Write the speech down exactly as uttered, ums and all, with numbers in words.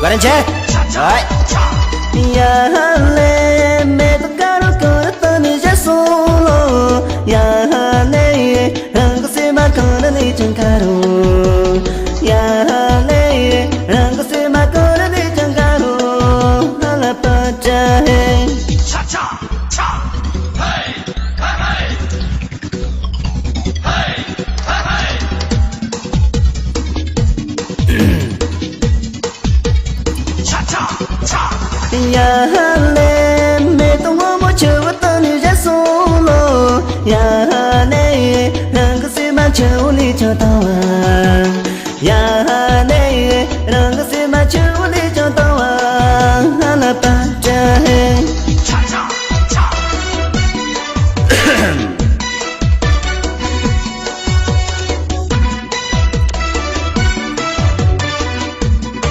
བཀའ་དྲིན་ཆེ། ཡ་ཧ་ལེ། མེ་ཏོག་དཀར་པོ་གང་རུ་བཏང་ནས་བཞད་སོང་ལོ། ཡ་ཧ་ལེ། རང་གི་སེམས་པ་གང་རུ་ལས་ཀྱང་དཀར་རོ། ཡ་ཧ་ལེ། རང་གི་སེམས་པ་གང་རུ་ལས་ཀྱང་དཀར་རོ། ཧ་ལ་པ་ཅ་ཧེ། ཆ་ཆ་ཆ། ཧེ་ཧེ་ཧེ། ཡ་ཧ་ལེ། མེ་ཏོག་སྔོན་མོ་ཆུ་བོ་བཏང་ནས་བཞད་སོང་ལོ། ཡ་ཧ་ལེ། རང་གི་སེམས་པ་ཆུ་བོ་ལས་ཀྱང་དྭངས་པ། ཡ་